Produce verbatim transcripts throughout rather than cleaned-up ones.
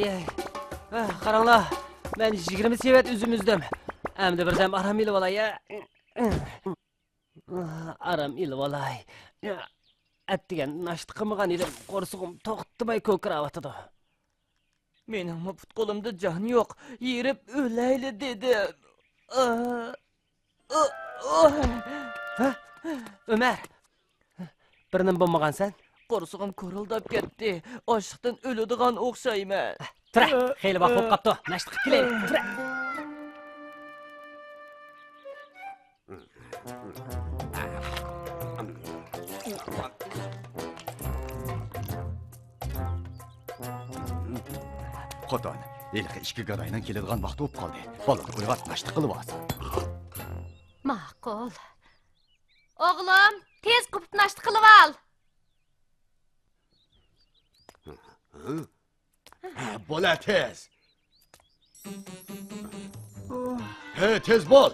ئەي، ئاھ، قاراڭلار، مەن يىگىرمە سېۋەت ئۈزۈم ئۈزدۈم. ئەمدى بىردەم ئارام ئېلىۋالاي. ئارام ئېلىۋالاي. ئەتىگەن ناشتا قىلمىغان ئىدىم، قورسىقىم توختىماي كوكىراۋاتىدۇ. مېنىڭمۇ پۇت-قولۇمدا جان يوق، ھېرىپ ئۆلەيلى دېدىم. ئاھ. ھە؟ ئۆمەر! بىر نېمە بولمىغانسەن؟ قورسىقىم كورۇلداپ كەتتى. ئاچلىقتىن ئۆلىدىغان ئوخشايمەن. تۇرە، خېلى ۋاقىت بولۇپ قاپتۇ. ناشتا قىلىپ كېلەيلى. تۇرە. خوتۇن، ھېلىقى ئىككى گاداينىڭ كېلىدىغان ۋاقتى بولۇپ قالدى. بالىنى ئويغات، ناشتا قىلىۋالسۇن. ماقۇل. ئوغلۇم، تېز قوپۇپ ناشتا قىلىۋال. ھە، بول، ھە، تېز. ھە، تېز بول.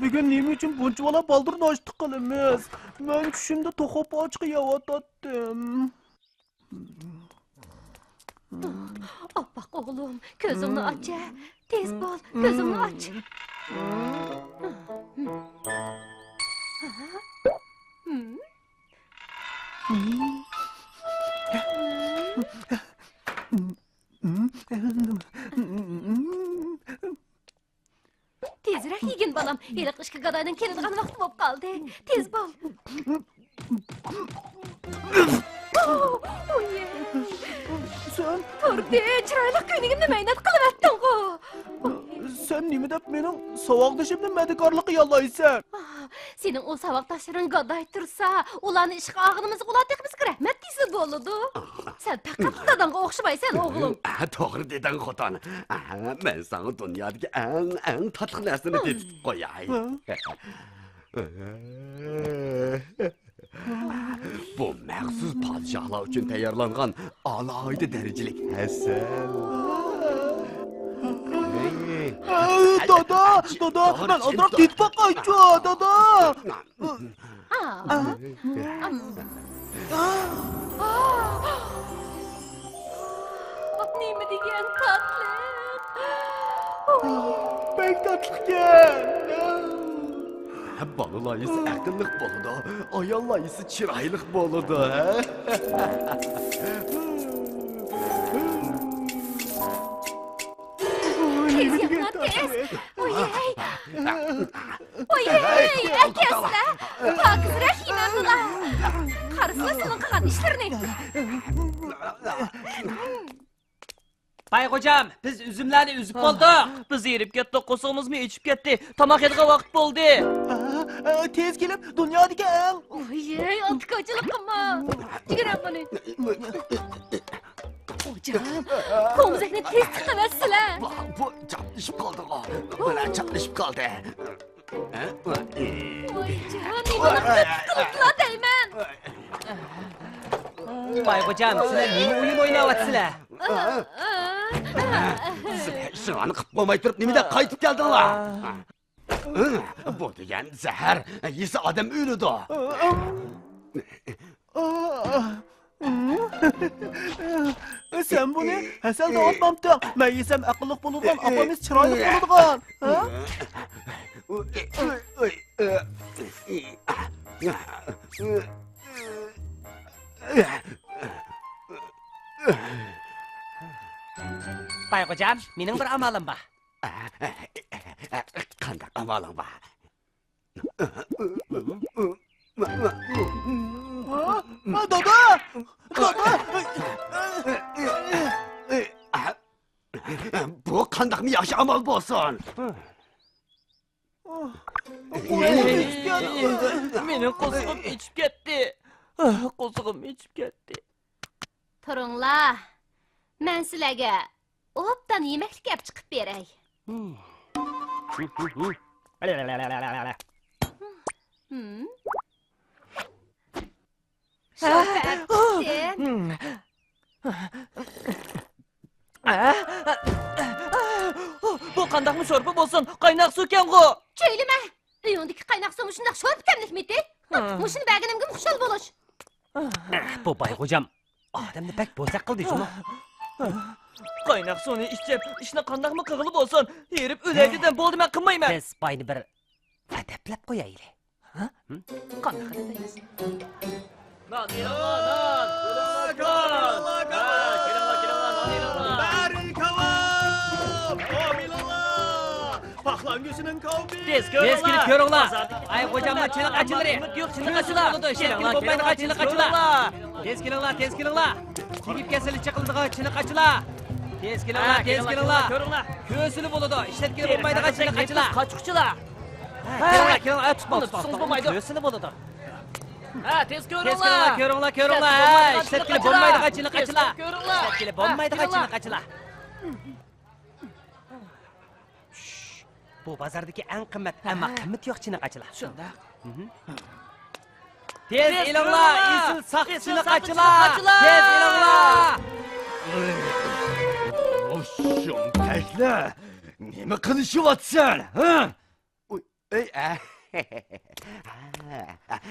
بۈگۈن نېمە ئۈچۈن بۇنچىۋالا بالدۇر ناشتا قىلىمىز؟ مەن چۈشۈمدە توخۇ پوچىقى يەۋاتاتتىم. ئاپپاق ئوغلۇم، كۆزۈڭنى ئاچ. تېز بول، كۆزۈڭنى ئاچ. تېزرەك يېگىن، بالام. ھېلىقى ئىككى گاداينىڭ كېلىدىغان ۋاقتى بولۇپ قالدى. تېز بول. ئوي. سەن تۇردى، چىرايلىق كۆينىكىمنى مەينەت قىلىۋەتتىڭغۇ. سەن نېمە دەپ مېنىڭ ساۋاقدىشىمنى مەدىكارلىق قىلاللايسەن؟ سېنىڭ ئۇ ساۋاقداشلىرىڭ گاداي تۇرسا، ئۇلارنى ئىشقا ئالغىنىمىزغا ئۇلار تېخى بىزگە رەھمەت دېسە بولىدۇ. سەن پەقەت داداڭغا ئوخشىمايسەن، ئوغلۇم. ھە، توغرا دېدىڭ، خوتۇن. ھە، مەن ساڭا دۇنيادىكى ئەڭ، ئەڭ تاتلىق نەرسىنى تېتىتىپ قوياي. بۇ مەخسۇس پادىشاھلار ئۈچۈن تەييارلانغان ئالاھىدە دەرىجىلىك ھەسەل. دادا، دادا، مەن ئازراق تېتىپ باقايچۇ، دادا. نېمە دېگەن تاتلىق! بەك تاتلىقكەن! بالىلار يېسە ئەقىللىق بولىدۇ، ئاياللار يېسە چىرايلىق بولىدۇ، ھە؟ تېز ياپلا، تېز! ۋويەي! ۋويەي! ئەكەلسىلە! پاكىزراق يېمەمدىلا! قارىسىلا سېنىڭ قىلغان ئىشلىرىنى! باي خوجام، بىز ئۈزۈملەرنى ئۈزۈپ بولدۇق. بىز ھېرىپ كەتتۇق، قورسىقىمىزمۇ ئېچىپ كەتتى. تاماق يەيدىغان ۋاقىت بولدى. تېز كېلىپ، دۇنيادىكى ئەڭ... ۋويەي، ئاتىكاچىلىق قىلما. جىگىرە بۇنى. خوجام، قوڭزەكنى تېز تىقىۋەتسىلە. بۇ، بۇ چاپلىشىپ قالدىغۇ. بۇلار چاپلىشىپ قالدى. ۋويجان، نېمىلىق قىلىپلا دەيمەن. باي خوجام، سىلەر نېمە ئويۇن ئويناۋاتىسىلەر؟ سىلەر ئىشىڭلارنى قىلىپ بولماي تۇرۇپ نېمىدەپ قايتىپ كەلدىڭلار؟ بۇ دېگەن زەھەر، يېسە ئادەم ئۆلىدۇ. سەن بۇنى ھەسەل دەۋاتمامتىڭ؟ مەن يېسەم ئەقىللىق بولىدىغان، ئاپام يېسە چىرايلىق بولىدىغان. ھە؟ باي خوجام، مېنىڭ بىر ئامالىم بار. قانداق ئامالىڭ بار؟ دادا! دادا! بۇ قانداقمۇ ياخشى ئامال بولسۇن؟ مېنىڭ قورسىقىم ئېچىپ كەتتى. قورسىقىم ئېچىپ كەتتى. تۇرۇڭلار، مەن سىلەرگە ئوبدان يېمەكلىك ئەپ چىقىپ بېرەي. شورپا ئەپ چىقتىم. بۇ قانداقمۇ شورپا بولسۇن؟ قايناق سۇكەنغۇ! چۆيلىمە! ئۆيۈڭدىكى قايناق سۇ مۇشۇنداق شورپا تەملىكمىتى؟ مۇشۇنى بەرگىنىمگىمۇ خۇشال بولۇش. بۇ باي خوجام ئادەمنى بەك بوزەك قىلدى جۇمۇ. قايناق سۇنى ئىچىپ، ئىشنى قانداقمۇ قىلغىلى بولسۇن، ھېرىپ ئۆلەي دېدىم، بولدى، مەن قىلمايمەن. بىز باينى بىر ئەدەپلەپ قويايلى. ھە؟ قانداق ئەدەپلەيمىز؟ نان ئېلىڭلار، نان! كېلىڭلار، كېلىڭلار، نان ئېلىڭلار! بەرى كاۋاپ! ئوم ئېلىڭلار! پاقلان گۆشىنىڭ كاۋىپى! تېز كېلىپ كۆرۈڭلار! ئاي، خوجامنىڭ چېنىق ئاچىلىرى! كۆسىلا بولىدۇ، ئىشلەتكىلى بولمايدىغان چېنىق ئاچىلار! تېز كېلىڭلار، تېز كېلىڭلار! تېگىپ كەتسىلا چېقىلىدىغان چېنىق ئاچىلار! تېز كېلىڭلار، تېز كېلىڭلار! كۆسىلا بولىدۇ، ئىشلەتكىلى بولمايدىغان چېنىق ئاچىلار! قاچقۇچىلار! كېلىڭلار، كېلىڭلار، تۇتماڭ، تۇتماڭ، تۇتماڭ. كۆسىلا بولىدۇ. ھە، تېز كۆرۈڭلار! كۆرۈڭلار، كۆرۈڭلار، كۆرۈڭلار! ھە، ئىشلەتكىلى بولمايدىغان چېنىق ئاچىلار! ئىشلەتكىلى بولمايدىغان چېنىق ئاچىلار! بۇ بازاردىكى ئەڭ قىممەت، ئەمما قىممىتى يوق چېنىق ئاچىلار. شۇنداق. تېز ئېلىڭلار، ئېسىل ساختا چېنىق ئاچىلار! تېز ئېلىڭلار! شۇمتەكلەر، نېمە قىلىشىۋاتىسەن، ھە؟ ئۇي، ئەي، ئە.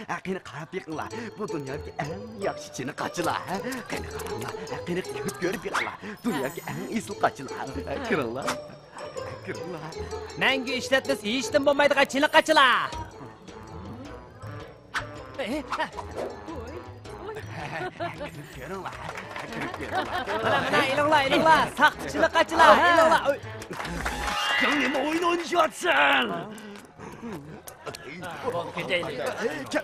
ھە، قېنى قاراپ بېقىڭلار، بۇ دۇنيادىكى ئەڭ ياخشى چېنىق ئاچىلار، ھە؟ قېنى قاراڭلار، قېنى كۆرۈپ بېقىڭلار، دۇنيادىكى ئەڭ ئېسىل ئاچىلار. كىرىڭلار، كىرىڭلار. مەڭگۈ ئىشلەتمىسە ھېچنېمە بولمايدىغان چېنىق ئاچىلار. كىرىپ كۆرۈڭلار، كىرىپ كۆرۈڭلار. مانا، مانا، ئېلىڭلار، ئېلىڭلار، ساختا چېنىق ئاچىلار، ئېلىڭلار. سەن نېمە ئويۇن ئوينىشىۋاتىسەن؟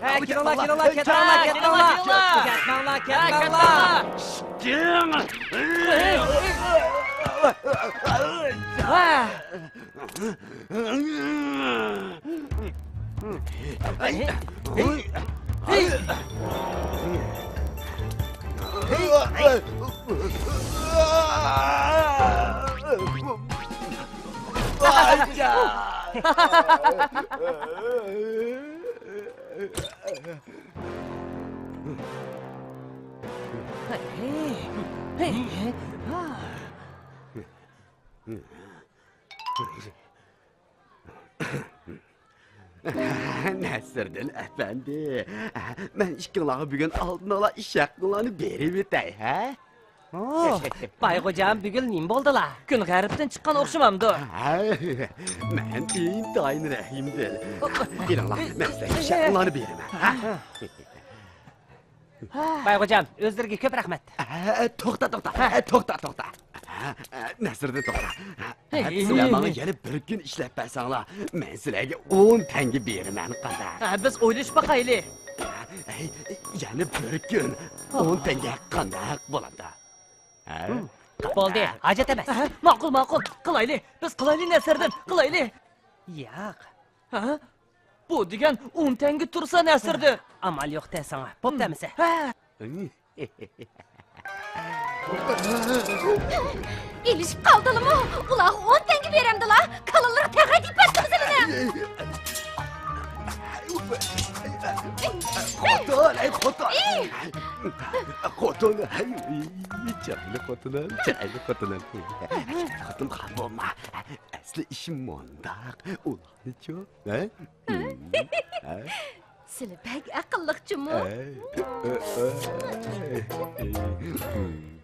ھە، كېلىڭلار، كېلىڭلار، كەتمەڭلار، كەتمەڭلار. كەتمەڭلار، كەتمەڭلار. نەسىردىن ئەپەندى، مەن ئىككىڭلارغا بۈگۈن ئالدىنلا ئىش ھەققىڭلارنى بېرىۋېتەي، ھە؟ ئوھ، باي خوجام، بۈگۈن نېمە بولدىلا؟ كۈن غەربتىن چىققان ئوخشىمامدۇ؟ ھە، مەن ئىنتايىن رەھىمدىل. كېلىڭلار، مەن سىلەرگە ئىش ھەققىڭلارنى بېرىمەن، ھە؟ باي خوجام، ئۆزلىرىگە كۆپ رەھمەت. ھە، توختا، توختا، ھە، توختا، توختا. ھە، نەسىردىن توختا. ھە، سىلەر ماڭا يەنە بىر كۈن ئىشلەپ بەرسەڭلار، مەن سىلەرگە ئون تەڭگە بېرىمەن، قانداق؟ ھە، بىز ئويلىشىپ باقايلى. ھەي، يەنە بىر كۈن ئون تەڭگە قانداق بولامدۇ؟ ھە؟ بولدى، ھاجەت ئەمەس. ھە، ماقۇل، ماقۇل. قىلايلى، بىز قىلايلى، نەسىردىن، قىلايلى. ياق. ھە؟ بۇ دېگەن ئون تەڭگە تۇرسا، نەسىردىن. ئامال يوق-دە ساڭا. بوپتۇ ئەمىسە. ھە. ئېلىشىپ قالدىلىمۇ؟ ئۇلارغا ئون تەڭگە بېرەمدىلا؟ كالىلىرى تەغەي تېپەتتىمۇ سىلىنى؟ خوتۇن، ئەي خوتۇن! ئېي! خوتۇن، ئەي، چىرايلىق خوتۇنۇم، چىرايلىق خوتۇنۇم. خوتۇن خاپا بولما. ئەسلى ئىشىم مۇنداق. ئۇلارنىچۇ، ھە؟ ھە؟ سىلى بەك ئەقىللىقچىمۇ؟ ئەي، ئەي، ئەي، ئەي.